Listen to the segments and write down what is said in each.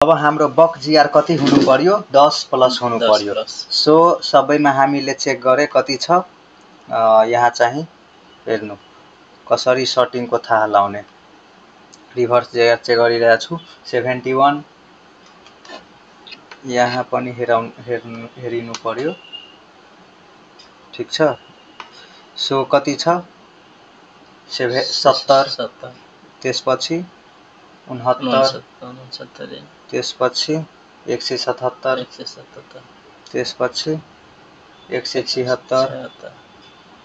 अब हाम्रो बक जीआर कति हुनु पर्यो 10 प्लस हुनु पर्यो सो सबैमा हामीले चेक गरे कति छ यहाँ चाहिँ हेर्नु कसरी सर्टिङको थाहा लाउने रिभर्स जीआर चेक गरिरहेको छु 71 यहाँ पनि हेरिनु पर्यो ठीक छ सो कति छ 70 त्यसपछि 69 त्यसपछि 177 त्यसपछि 176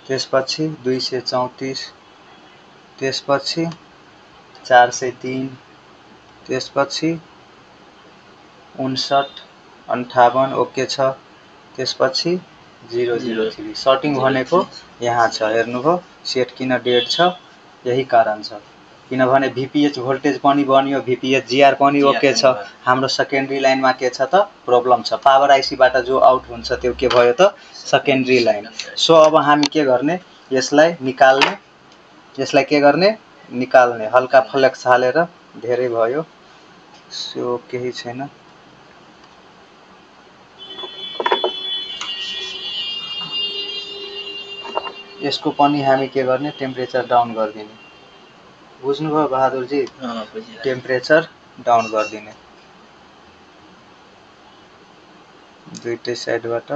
त्यसपछि 234 त्यसपछि 403 त्यसपछि 59 58 ओके छ त्यसपछि 003 सर्टिङ भनेको यहाँ छ हेर्नुभयो सेट किन डेड छ यही कारण छ किनभने भिपीएच भोल्टेज पनि बन्यो भिपीएच जीआर पनि ओके छ हाम्रो सेकेन्डरी लाइनमा के छ त प्रब्लम छ पावर आईसी बाट जो आउट हुन्छ त्यो के भयो त सेकेन्डरी लाइन सो अब हामी के गर्ने यसलाई निकाल्ने यसलाई के गर्ने निकाल्ने हल्का फ्लेक्स हालेर धेरै भयो सो केही छैन यसको पनि हामी के गर्ने टेम्परेचर डाउन गर्दिने बुझ्नुभयो बहादुर जी टेम्परेचर डाउन गर्दिने दुईटै साइडबाट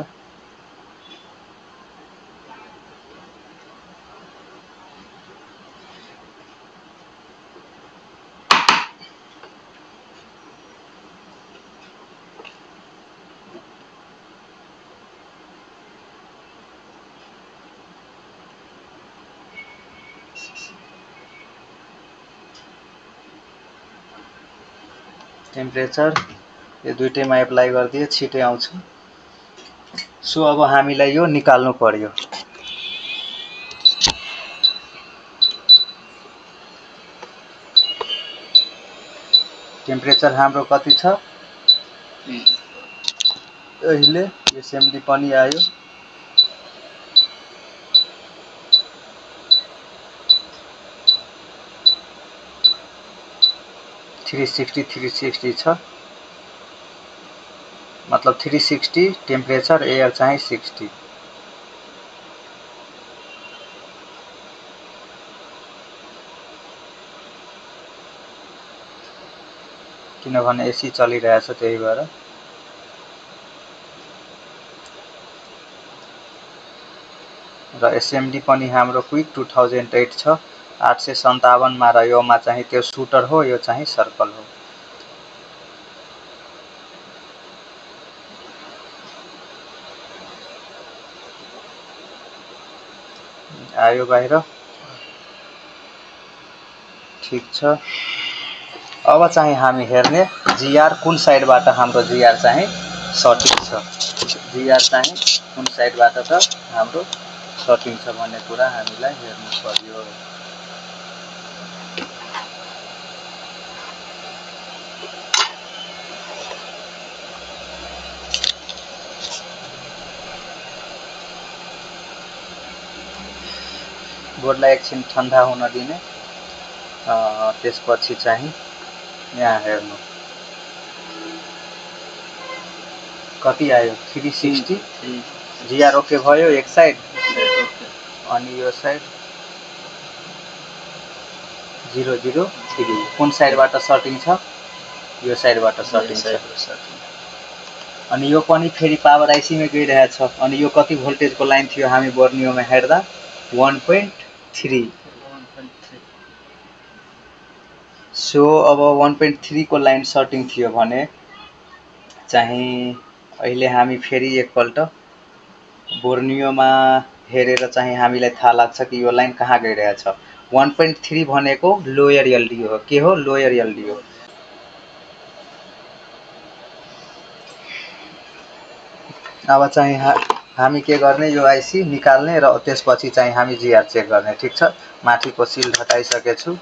टेम्परेचर यो दुईटैमा एप्लाई गर्दिए छिटै आउँछ सो अब हामीलाई यो निकाल्नु पर्यो टेम्परेचर हाम्रो कति छ अहिले एसएमडी पनि आयो थ्री सिक्सटी छ मतलब 360 टेम्परेचर एयर चाहिँ 60 किनभने एसी चलिरहेछ त्यही भएर र एसएमडी पनि हाम्रो क्विक 2008 छ 857 मा र योमा चाहिँ त्यो शूटर हो यो चाहिँ सर्कल हो आयो बाहिर ठीक छ अब चाहिँ हामी हेर्ने जीआर कुन साइडबाट हाम्रो जीआर चाहिँ सर्टिङ छ जीआर चाहिँ कुन साइडबाट त हाम्रो सर्टिङ छ भन्ने कुरा हामीलाई हेर्नु पर्यो बोर्डलाई एकछिन ठन्डा हुन दिने त्यसपछि चाहिँ यहाँ हेर्नु कति आयो 360 जीआर ओके भयो एक साइड अनि यो साइड 003 कुन साइडबाट सर्टिङ छ यो साइडबाट सर्टिङ छ अनि यो पनि फेरि पावर आईसी मा गइरहेछ अनि यो कति भोल्टेजको लाइन थियो हामी बोर्नियोमा हेर्दा 1.3 सो अब 1.3 को लाइन सर्टिङ थियो भने चाहिँ अहिले हामी फेरि एकपल्ट बोर्नियोमा हेरेर चाहिँ हामीलाई थाहा लाग्छ कि यो लाइन कहाँ गइरहेछ 1.3 भनेको लोयर एलडीओ हो के हो लोयर एलडीओ अब चाहिँ हामी के गर्ने यो आईसी निकाल्ने र त्यसपछि चाहिँ हामी जीआर चेक गर्ने ठीक छ माथिको सिल हटाइसकेछु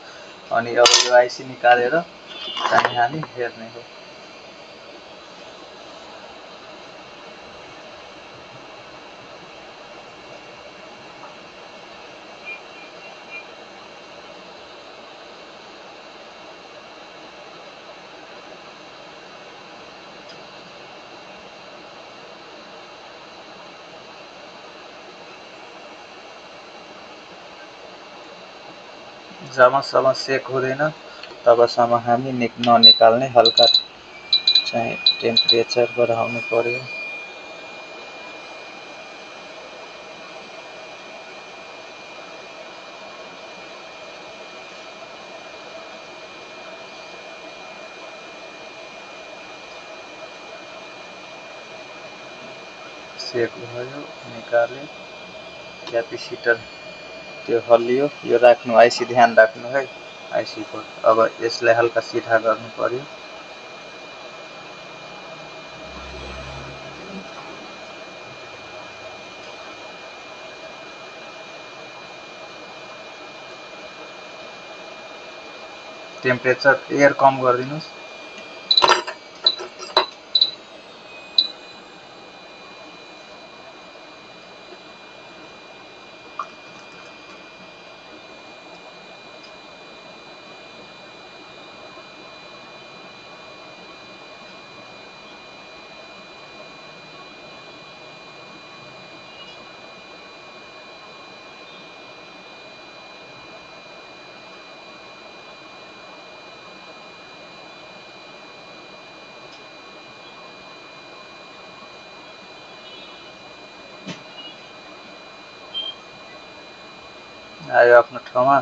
अनि अब यो आईसी निकालेर चाहिँ हामी हेर्ने हो जबसम्म सेक हुँदैन तबसम्म हामी ननिकाल्ने, हल्का चाहिँ टेम्परेचर बढाउनु पर्यो। सेक भयो, निकाले, क्यापेसिटर त्यो हल्लियो, यो राख्नु, आइसी ध्यान राख्नु है आइसी को। अब यसलाई हल्का सिधा गर्नु पर्यो। टेम्परेचर एयर कम गरिदिनुस्। आयो आफ्नो ठाउँमा।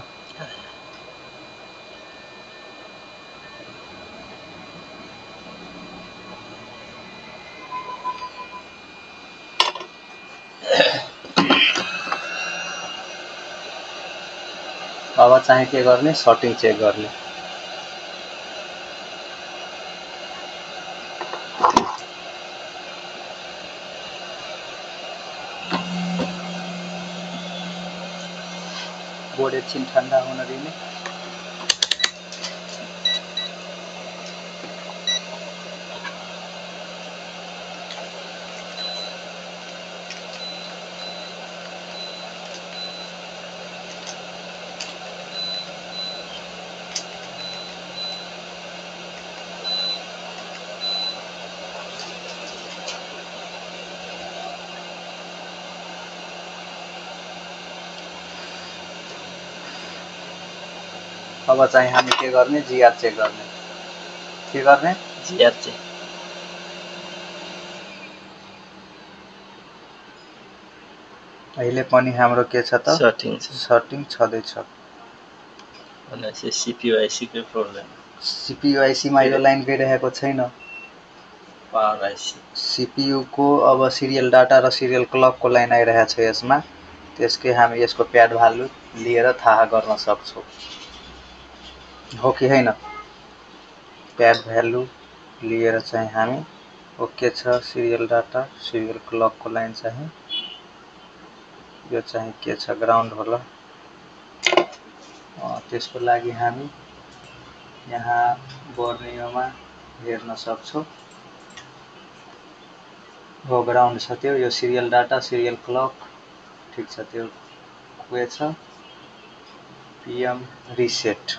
अब चाहिँ के गर्ने, सर्टिङ चेक गर्ने। बोर्ड एकछिन ठन्डा हुन दिने। अब चाहिँ हामी के गर्ने, जिआर चेक गर्ने। के गर्ने, जिआर चेक। अहिले पनि हाम्रो के छ त, सर्टिङ छँदैछ। भनेपछि सीपीयू आईसी को प्रब्लम। सीपीयू आईसी मा यो लाइन गइरहेको छैन। पावर आईसी सीपीयू को अब सिरियल डाटा र सिरियल क्लक को लाइन आइरहेको छ यसमा। त्यसकै हामी यसको प्याड भ्यालु लिएर थाहा गर्न सक्छौं, हो कि हैन। प्याड भ्यालु लिएर चाहिँ हामी ओके छ। सिरियल डाटा सिरियल क्लक को लाइन चाहिँ यो चाहिँ के छ, ग्राउन्ड होला। त्यसको लागि हामी यहाँ बर्नियोमा हेर्न सक्छौं। हो ग्राउन्ड छ त्यो। यो सिरियल डाटा सिरियल क्लक ठीक छ, त्यो के छ, पीएम रिसेट।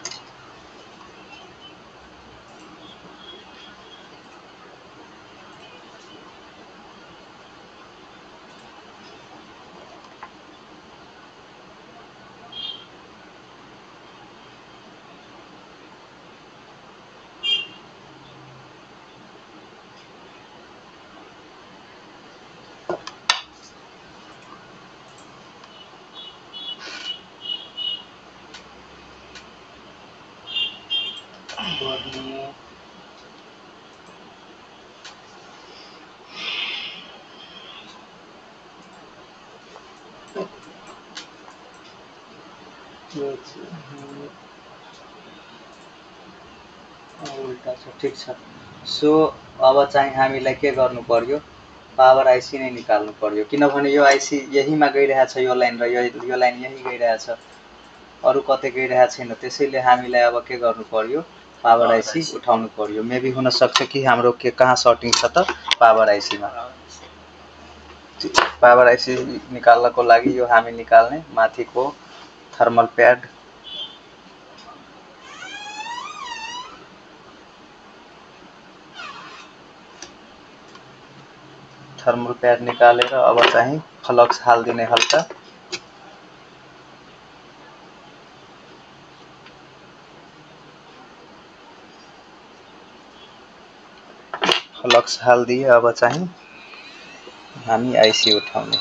उल्टा छ, ठीक छ। सो अब चाहिँ हामीलाई के गर्नु पर्यो, पावर आईसी नै निकाल्नु पर्यो। किनभने यो आईसी यहीमा गइरहेछ, यो लाइन र यो लाइन यही गइरहेछ, अरु कतै गइरहेको छैन। त्यसैले हामीलाई अब के गर्नु पर्यो, पावर आईसी उठाउनु पर्यो। मेबी हुन सक्छ कि हाम्रो के कहाँ सर्टिङ छ त, पावर आईसी मा। पावर आईसी निकाल्नको लागि यो हामी निकाल्ने माथिको थर्मल प्याड। थर्मल प्याड निकालेर अब चाहिँ फ्लक्स हाल्दिने हल्का। फ्लक्स हालिदिए। अब चाहिँ हामी आइसी उठाउने।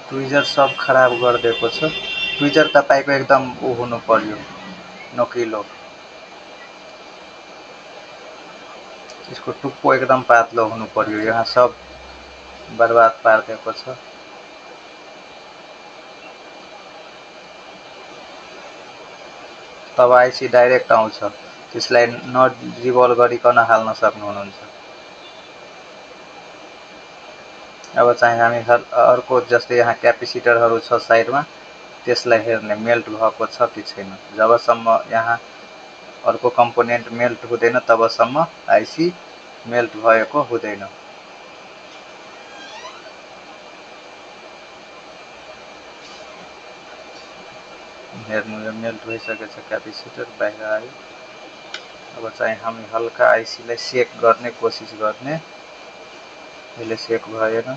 ट्विजर सब खराब गरिदिएको छ। ट्विजर तपाईको एकदम ऊ हुनु पर्यो, नोकिलो। यसको टुप्पो एकदम पातलो हुनु पर्यो। यहाँ सब बर्बाद पारिदिएको छ। तब आइसी डाइरेक्ट आउँछ, त्यसलाई नरिभल्भ गरिकन हाल्न सक्नुहुन्छ। अब चाहिँ हामी अर्को जस्तै यहाँ क्यापेसिटरहरू छ साइडमा, त्यसलाई हेर्ने मेल्ट भएको छ कि छैन। जबसम्म यहाँ अर्को कम्पोनेन्ट मेल्ट हुँदैन तबसम्म आइसी मेल्ट भएको हुँदैन। हेर्नु, यो मेल्ट भइसकेको छ, क्यापेसिटर बाहिर आयो। अब चाहिँ हामी हल्का आइसीलाई सेक गर्ने कोसिस गर्ने। यसले सेक भएन,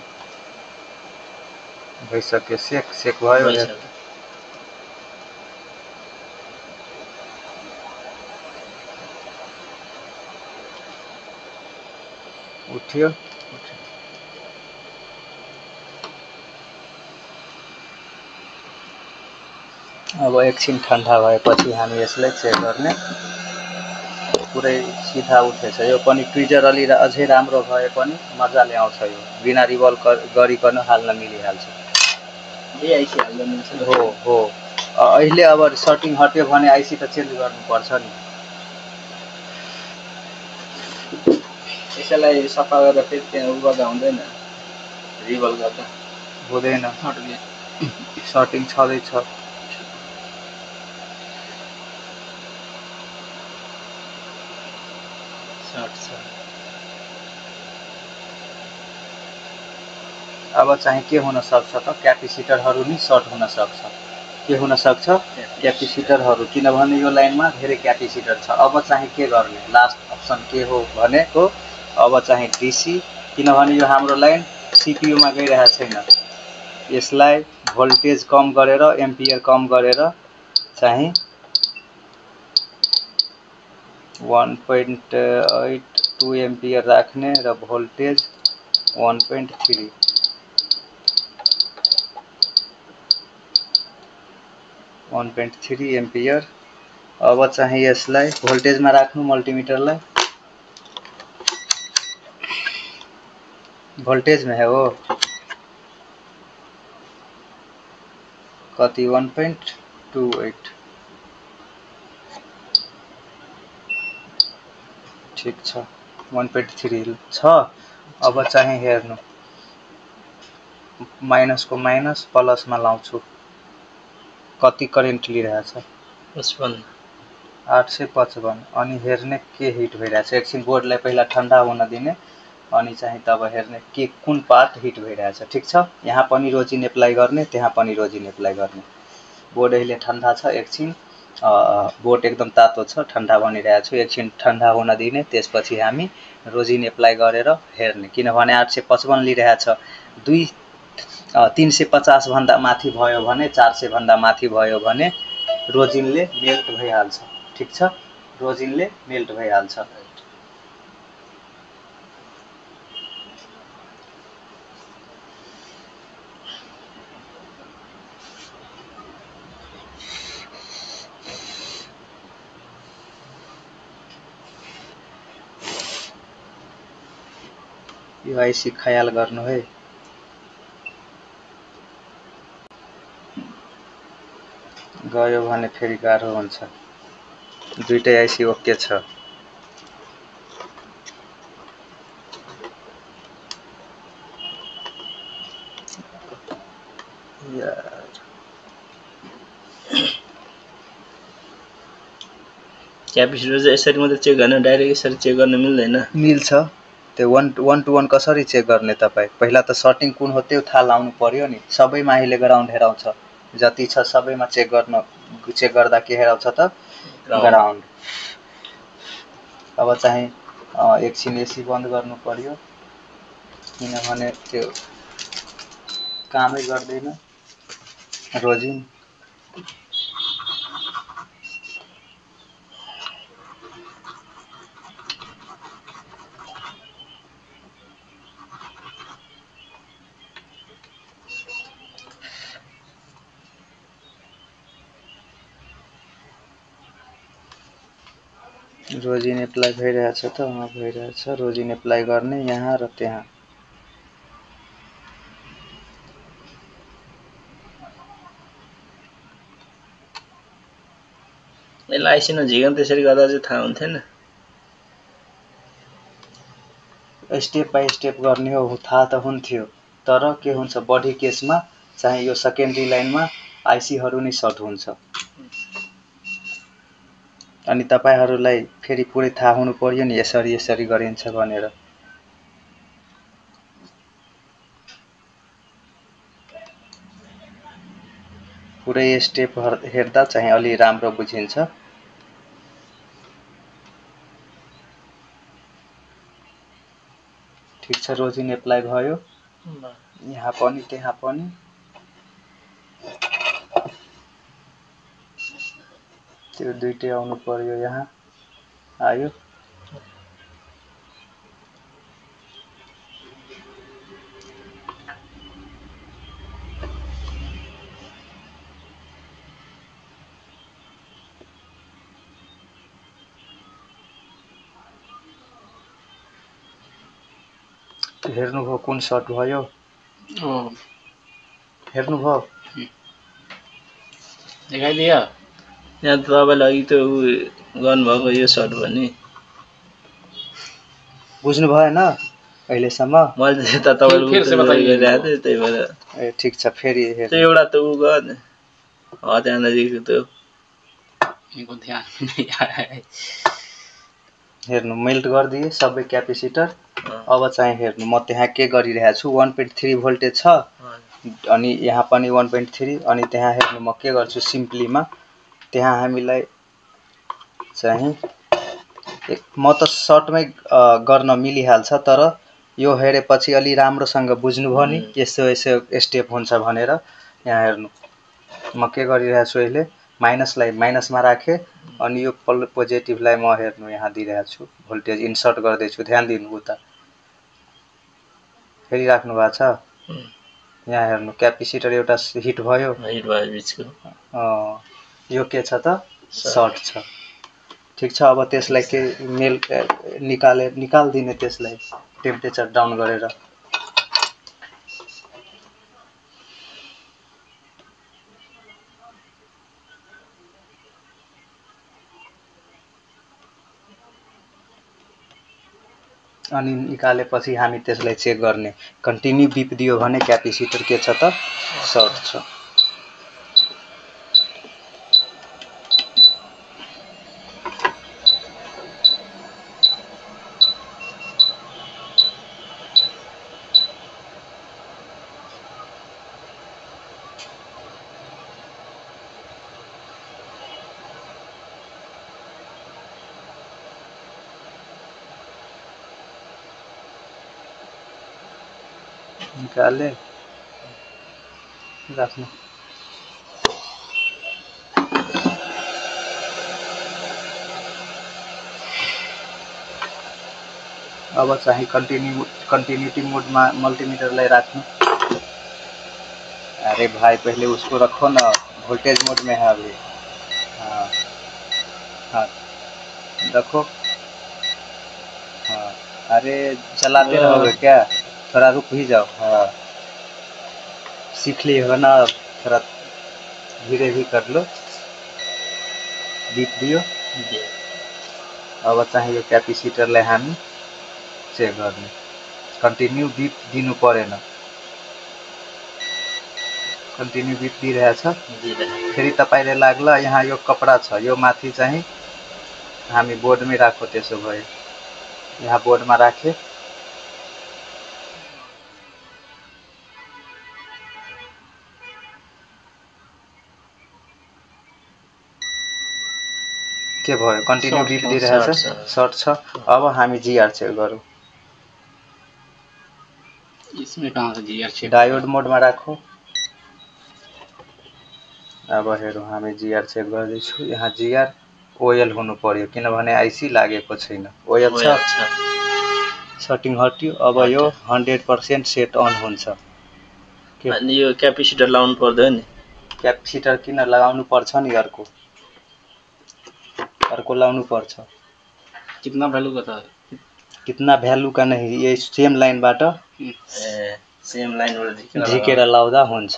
भइसक्यो। सेक भयो। उठ्यो। अब एकछिन ठन्डा भएपछि हामी यसलाई चेक गर्ने। पुरै सिधा उठेछ। यो पनि ट्विजर अलि अझै राम्रो भए पनि मजाले आउँछ। यो बिना रिभल्भ गरिकन हाल्न मिलिहाल्छ। हो। अहिले अब सर्टिङ हट्यो भने आइसी त चेन्ज गर्नुपर्छ नि। यसलाई सफा गरेर फेरि त्यहाँ उ गर्दा हुँदैन, रिभल्भ गर्दा हुँदैन। सर्टिङ छँदैछ। अब चाहिँ के हुन सक्छ त, क्यापेसिटरहरू नि सर्ट हुन सक्छ। के हुन सक्छ? क्यापेसिटरहरू, किनभने यो लाइनमा धेरै क्यापेसिटर छ। अब चाहिँ के गर्ने? लास्ट अप्सन के हो भनेको, अब चाहिँ डीसी, किनभने यो हाम्रो लाइन सीपीयूमा गइरहेको छैन। यसलाई भोल्टेज कम गरेर, एम्पियर कम गरेर चाहिँ 1.82 एम्पियर राख्ने र भोल्टेज 1.3। 1.3 एम्पियर। अब चाहिँ यसलाई भोल्टेजमा राख्नु। मल्टिमिटरलाई भोल्टेजमा हो कति? 1.28। ठीक छ, 1.3 छ। अब चाहिँ हेर्नु, माइनसको माइनस प्लसमा लाउँछु। कति करेन्ट लिइरहेछ? 855। अनि हेर्ने के हिट भइरहेछ। एकछिन बोर्डलाई पहिला ठन्डा हुन दिने, अनि चाहिँ तब हेर्ने के कुन पार्ट हिट भइरहेछ। ठीक छ, यहाँ पनि रोजिन एप्लाई गर्ने, त्यहाँ पनि रोजिन एप्लाई गर्ने। बोर्ड अहिले ठन्डा छ। एकछिन बोर्ड एकदम तातो छ, ठन्डा बनिरहेको छु। एकछिन ठन्डा हुन दिने, त्यसपछि हामी रोजिन एप्लाई गरेर हेर्ने। किनभने 855 लिइरहेछ। 350 भन्दा माथि भयो भने, 400 भन्दा माथि भयो भने रोजिनले मेल्ट भइहाल्छ। ठीक छ, रोजिनले मेल्ट भइहाल्छ। यो आइसी ख्याल गर्नु है। गयो भने फेरि गाह्रो हुन्छ। दुईटै आइसी ओके छ। क्यापेसिटर चाहिँ यसरी मात्रै चेक गर्न, डाइरेक्ट यसरी चेक गर्न मिल्दैन? मिल्छ। त्यो 1 to 1 कसरी चेक गर्ने? तपाईँ पहिला त सर्टिङ कुन हो त्यो थाहा लाउनु पर्यो नि। सबैमा अहिले ग्राउन्ड हेराउँछ। जति छ सबैमा चेक गर्दा के हेराउँछ त ग्राउन्ड। अब चाहिँ एकछिन एसी बन्द गर्नु पर्यो किनभने त्यो कामै गर्दैन रोजिन। रोजिन एप्लाई भइरहेछ त भइरहेछ। रोजिन एप्लाई गर्ने यहाँ र त्यहाँ। यसलाई आइसी नझिकन त्यसरी गर्दा चाहिँ थाहा हुन्थेन। स्टेप बाई स्टेप गर्ने हो थाहा त हुन्थ्यो तर के हुन्छ बढी केसमा चाहिँ यो सेकेन्डरी लाइनमा आइसीहरू नै सर्ट हुन्छ। अनि तपाईहरुलाई फेरि पुरै थाहा हुनु पर्यो नि यसरी यसरी गरिन्छ भनेर। पुरै स्टेप हेर्दा चाहिँ अलि राम्रो बुझिन्छ। ठीक छ रोजिन एप्लाई भयो यहाँ पनि त्यहाँ पनि। त्यो दुईटै आउनु पर्यो यहाँ आयो। हेर्नुभयो कुन सर्ट भयो? हेर्नुभयो? देखाइदियो यहाँ त तपाईँले अघि त गर्नुभएको यो सर्ट भने बुझ्नु भएन अहिलेसम्म? मैले त तपाईँले गरिरहेको थिएँ त्यही भएर। ए ठिक छ फेरि हेर्नु। त्यो एउटा त उ गर्ने त्यहाँ नजिक त्यो हेर्नु मेल्ट गरिदिए सबै क्यापेसिटर। अब चाहिँ हेर्नु म त्यहाँ के गरिरहेको छु 1.3 भोल्टेज छ अनि यहाँ पनि 1.3 अनि त्यहाँ हेर्नु म के गर्छु सिम्पलीमा त्यहाँ हामीलाई चाहिँ म त सर्टमै गर्न मिलिहाल्छ तर यो हेरेपछि अलि राम्रोसँग बुझ्नुभयो नि यसो यसो स्टेप हुन्छ भनेर। यहाँ हेर्नु म के गरिरहेको छु अहिले माइनसलाई माइनसमा राखेँ अनि यो पोजिटिभलाई म हेर्नु यहाँ दिइरहेको छु भोल्टेज इन्सर्ट गर्दैछु। ध्यान दिनु उता फेरि राख्नु भएको छ। यहाँ हेर्नु क्यापेसिटर एउटा हिट भयो बिचको। यो के छ त सर्ट छ। ठीक छ अब त्यसलाई के निकाल्दिने त्यसलाई टेम्परेचर डाउन गरेर। अनि निकालेपछि हामी त्यसलाई चेक गर्ने कन्टिन्यू बिप दियो भने क्यापेसिटर के छ त सर्ट छ। निकाले राख्नु। अब चाहिँ कंटिन्यूटी मोडमा मल्टीमीटरलाई राख्नु। अरे भाई पहले उसको रखो ना वोल्टेज मोड में है अभी। हाँ हाँ रखो। हाँ अरे चलाते रहोगे क्या? थोड़ा रुक भी जाओ। हाँ सीख लिए हो ना थोड़ा धीरे भी कर लो। बीप दियो। अब चाहिँ यो क्यापेसिटरलाई हामी चेक गर्ने कन्टिन्यू बीप दिनु परेन। कन्टिन्यू बीप दिइरहेछ फेरि तपाईले लाग्ला यहाँ यो कपडा छ यो माथि चाहिँ हामी बोर्डमै राखो। त्यसो भए यहाँ बोर्डमा राखे के भयो कन्टिन्यू बिप दिइरहेछ सर्ट छ अब हामी जीआर चेक गरौँ इसमें कहाँ से जीआर चेक डायोड मोडमा राखौँ अब हेरौँ हामी जीआर चेक गर्दैछु यहाँ जीआर ओएल हुनु पर्यो किनभने आइसी लागेको छैन ओएल छ सेटिङ हट्यो अब यो 100% सेट अन हुन्छ अनि यो क्यापेसिटर लाउनु पर्दैन नि क्यापेसिटर किन लगाउनु पर्छ नि अर्को लाउनु पर्छ कितना भ्यालु का था कितना भ्यालु का नहीं ये सेम लाइनबाट सेम लाइनबाट झिकेर लाउँदा हुन्छ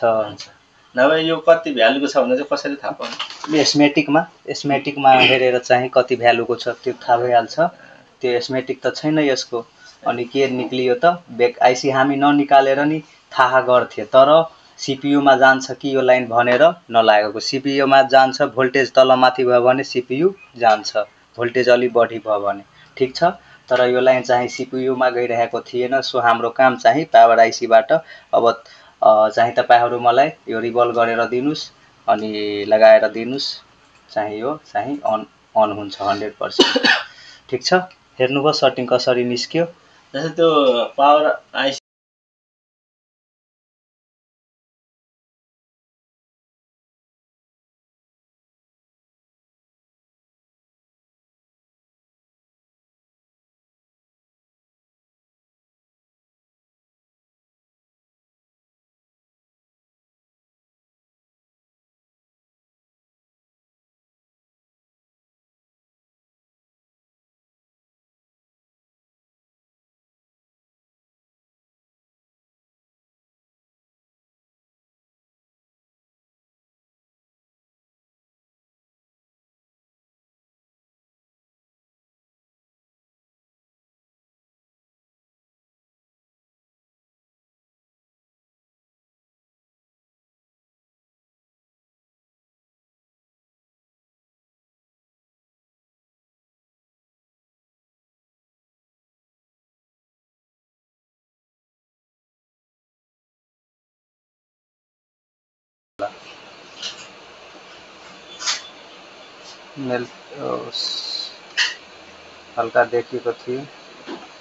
नभए यो कति भ्यालुको छ भने चाहिँ कसरी थाहा पाउने एस्मेटिकमा हेरेर चाहिँ कति भ्यालुको छ त्यो थाहा भइहाल्छ त्यो एस्मेटिक त छैन यसको अनि के निक्लियो त बेक आइसी हामी ननिकालेर नि थाहा गर्थे तर सीपीयूमा जान्छ कि यो लाइन भनेर नलागेको सीपीयूमा जान्छ भोल्टेज तलमाथि भयो भने सीपीयू जान्छ भोल्टेज अलि बढी भयो भने ठीक छ तर यो लाइन चाहिँ सीपीयूमा गइरहेको थिएन सो हाम्रो काम चाहिँ पावर आइसीबाट अब चाहिँ तपाईहरु मलाई यो रिभल्भ गरेर दिनुस् अनि लगाएर दिनुस् चाहिँ यो चाहिँ अन हुन्छ 100% ठीक छ हेर्नुभयो सेटिङ कसरी निस्क्यो जस्तै त्यो पावर आइसी हल्का देखिएको थियो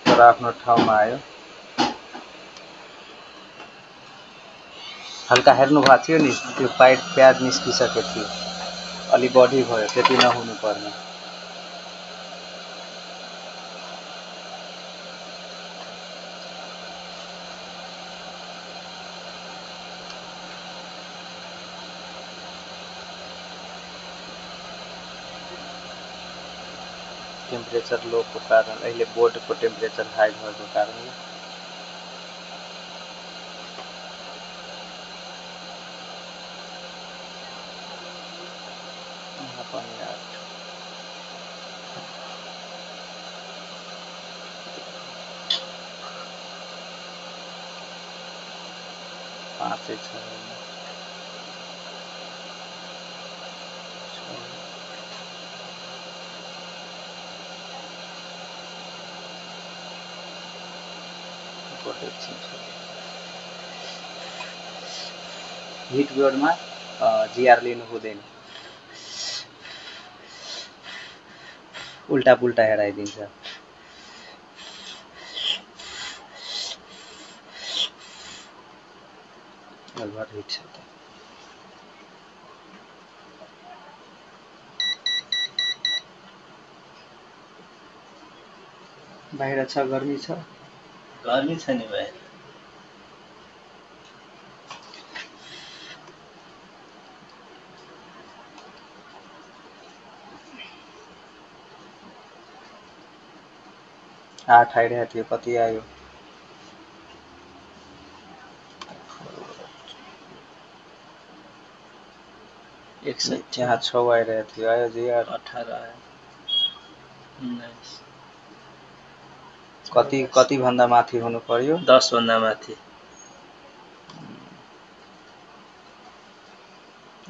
तर आफ्नो ठाउँमा आयो हल्का हेर्नु भएको थियो नि त्यो पाइप प्याड निस्किसकेको थियो अलि बढी भयो त्यति नहुनु पर्ने टेम्परेचर लो को कारण अहिले बोर्ड को टेम्परेचर हाई भएको कारणले पाँचै छ हिट बोर्डमा जीआर लिनु हुँदैन उल्टा पुल्टा हेराइदिन्छ लगभग हिट छ त बाहिर छ गर्मी छ गर्मी छ नि भाइ आठ आइरहेको थियो कति आयो यहाँ 6 आइरहेको थियो आयो जीआर 18 आयो 19 कति भन्दा माथि हुनु पर्यो 10 भन्दा माथि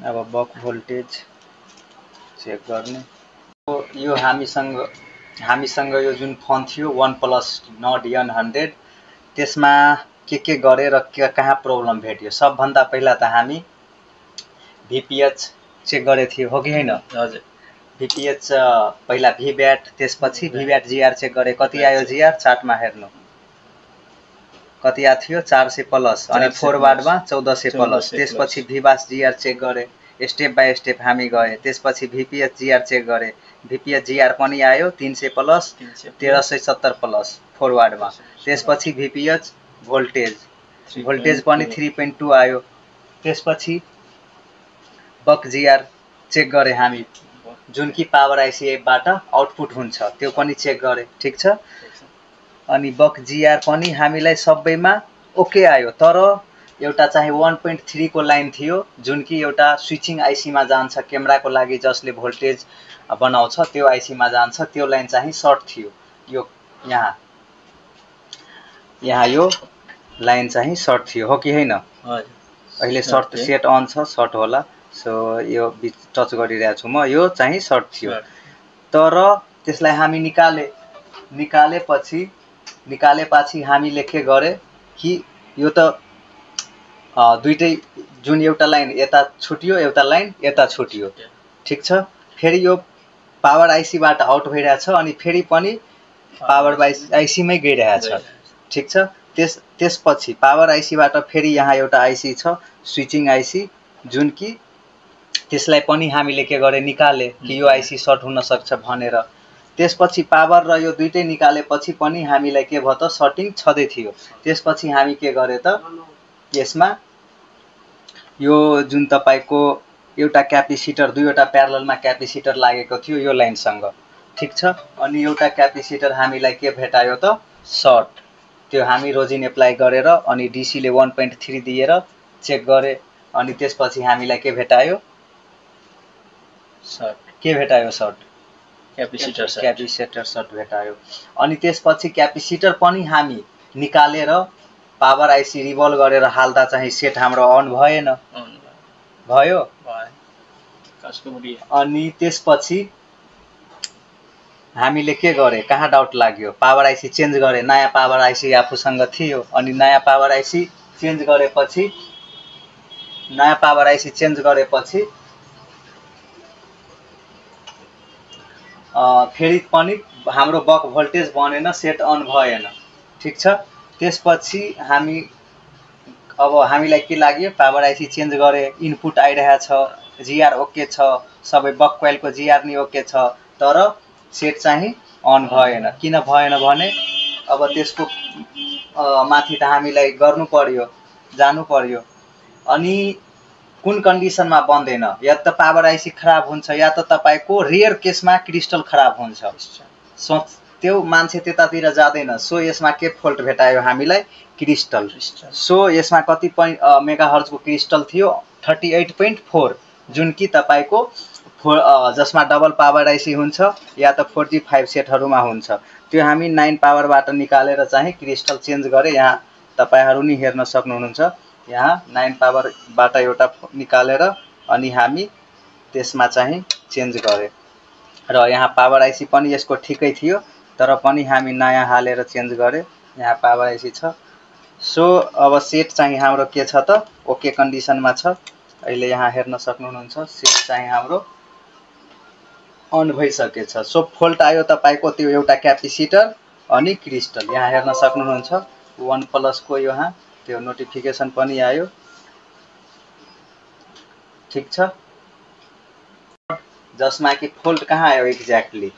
अब बक भोल्टेज चेक गर्ने यो हामीसँग यो जुन फोन थियो OnePlus Nord N100 त्यसमा के गरे र कहाँ प्रब्लम भेट्यो सबभन्दा पहिला त हामी VPH चेक गरे थियो हो कि हैन हजुर VPH पहिला VBAT त्यसपछि VBAT GR चेक गरे कति आयो GR चार्टमा हेर्नु कति आएको थियो 400 प्लस अनि फरवर्डमा 1400 प्लस त्यसपछि VBAS GR चेक गरे स्टेप बाइ स्टेप हामी गए त्यसपछि VPH GR चेक गरे VPH GR पनि आयो 300 प्लस 1370 प्लस फरवर्डमा त्यसपछि VPH भोल्टेज पनि 3.2 आयो त्यसपछि बक GR चेक गरे हामी जुन कि पावर आइसी एपबाट आउटपुट हुन्छ त्यो पनि चेक गरे ठीक छ अनि बक GR पनि हामीलाई सबैमा ओके आयो तर एउटा चाहिँ 1.3 को लाइन थियो जुन कि एउटा स्विचिङ आइसी मा जान्छ क्यामेराको लागि जसले भोल्टेज बनाउँछ त्यो आइसी मा जान्छ त्यो लाइन चाहिँ सर्ट थियो यो यहाँ यो लाइन चाहिँ सर्ट थियो हो कि हैन अहिले सर्ट सेट अन छ सर्ट होला सो यो बिच टच गरिरहेको छु म यो चाहिँ सर्ट थियो तर त्यसलाई हामी निकालेपछि हामीले के गरे कि यो त दुईटै जुन एउटा लाइन यता छुट्यो एउटा लाइन यता छुट्यो ठीक छ फेरि यो पावर आइसी बाट आउट भइरहेछ अनि फेरि पनि पावर आइसी मै गइरहेछ ठीक छ त्यसपछि पावर आइसी बाट फेरि यहाँ एउटा आइसी छ स्विचिङ आइसी जुन कि त्यसलाई पनि हामीले के गरे निकाले कि यो आइसी सर्ट हुन सक्छ भनेर त्यसपछि पावर र यो दुईटै निकालेपछि पनि हामीलाई के भयो त सर्टिङ छदै थियो त्यसपछि हामी के गरे त यसमा यो जुन तपाईको एउटा क्यापेसिटर दुईवटा प्यारललमा क्यापेसिटर लागेको थियो यो लाइनसँग ठीक छ अनि एउटा क्यापेसिटर हामीलाई के भेटायो त सर्ट त्यो हामी रोजिन एप्लाई गरेर अनि डीसी ले 1.3 दिएर चेक गरे अनि त्यसपछि हामीलाई के भेटायो सर्ट क्यापेसिटर सर्ट भेटायो अनि त्यसपछि क्यापेसिटर पनि हामी निकालेर पावर आइसी रिभल्भ गरेर हाल्दा चाहिँ सेट हाम्रो अन भएन भयो अनि त्यसपछि हामीले के गरे कहाँ डाउट लाग्यो पावर आइसी चेन्ज गरे नयाँ पावर आइसी आफूसँग थियो अनि नयाँ पावर आइसी चेन्ज गरेपछि फेरि पनि हाम्रो बक भोल्टेज बनेन सेट अन भएन ठीक छ त्यसपछि हामीलाई के लाग्यो पावर आइसी चेन्ज गरे इनपुट आइरहेछ जीआर ओके छ सबै बक कोइलको जीआर नि ओके छ तर सेट चाहिँ अन भएन किन भएन भने अब त्यसको माथि त हामीलाई गर्नु पर्यो जानु पर्यो अनि कुन कन्डिसनमा बन्दैन या त पावर आइसी खराब हुन्छ या त तपाईको रेयर केसमा क्रिस्टल खराब हुन्छ त्यो मान्छे त्यतातिर जादैन सो यसमा के फल्ट भेटायो हामीलाई क्रिस्टल सो यसमा कति मेगाहर्ज को क्रिस्टल थियो 38.4 जुन कि तपाईको जसमा डबल पावर आइसी हुन्छ या त 4G 5 सेटहरुमा हुन्छ त्यो हामी 9 पावरबाट निकालेर चाहिँ क्रिस्टल चेन्ज गरे यहाँ तपाईहरु नि हेर्न सक्नुहुन्छ यहाँ 9 पावरबाट एउटा निकालेर अनि हामी त्यसमा चाहिँ चेन्ज गरे र यहाँ पावर आइसी पनि यसको ठिकै थियो तर पनि हामी नयाँ हालेर चेन्ज गरे यहाँ पावर आइसी छ सो अब सेट चाहिँ हाम्रो के छ त ओके कन्डिसनमा छ अहिले यहाँ हेर्न सक्नुहुन्छ सेट चाहिँ हाम्रो अन भइसकेछ सो फल्ट आयो तपाईको त्यो एउटा क्यापेसिटर अनि क्रिस्टल यहाँ हेर्न सक्नुहुन्छ 1+ को यहाँ त्यो नोटिफिकेसन पनि आयो ठीक छ जसमा कि फल्ट कहाँ आयो एक्ज्याक्टली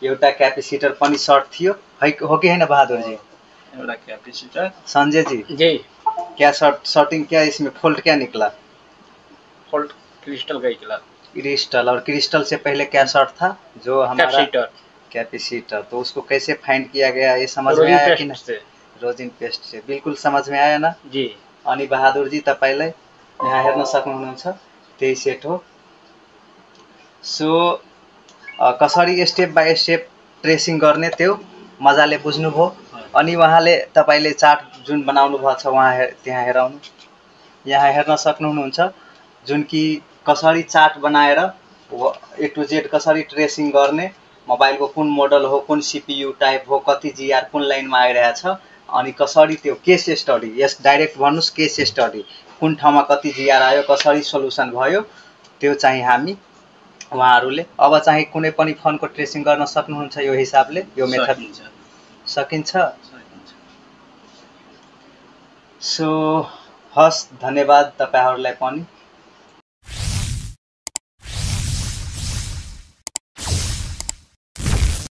एउटा क्यापेसिटर पनि सर्ट थियो हो कि हैन बहादुर जी एउटा कैपेसिटर संजय जी क्या शॉर्टिंग क्या इसमें फॉल्ट क्या निकला फॉल्ट क्रिस्टल का निकला क्रिस्टल और क्रिस्टल से पहले क्या शॉर्ट था जो हमारा कैपेसिटर तो उसको कैसे फाइंड किया गया ये समझ में आया कि नहीं रोजिन पेस्ट से बिल्कुल समझ में आया ना जी अनि बहादुर जी तपाईलाई यहाँ हेर्न सक्नुहुन्छ त्यही सेट हो सो कसरी स्टेप बाइ स्टेप ट्रेसिङ गर्ने त्यो मजाले बुझ्नु भो अनि वहाँले तपाईले चार्ट जुन बनाउनु भएको छ वहाँ त्यहाँ हेराउनु यहाँ हेर्न सक्नुहुन्छ जुन कि कसरी चार्ट बनाएर ए टु जेड कसरी ट्रेसिङ गर्ने मोबाइलको कुन मोडल हो कुन सीपीयू टाइप हो कति जीआर कुन लाइनमा आइरहेछ अनि कसरी त्यो केस स्टडी यस डाइरेक्ट भन्नुस् केस स्टडी कुन ठाउँमा कति जीआर आयो कसरी सोलुसन भयो त्यो चाहिँ हामी उहाँहरूले अब चाहिँ कुनै पनि फोनको ट्रेसिङ गर्न सक्नुहुन्छ यो हिसाबले यो मेथड सकिन्छ। सो हस्, धन्यवाद तपाईहरुलाई पनि।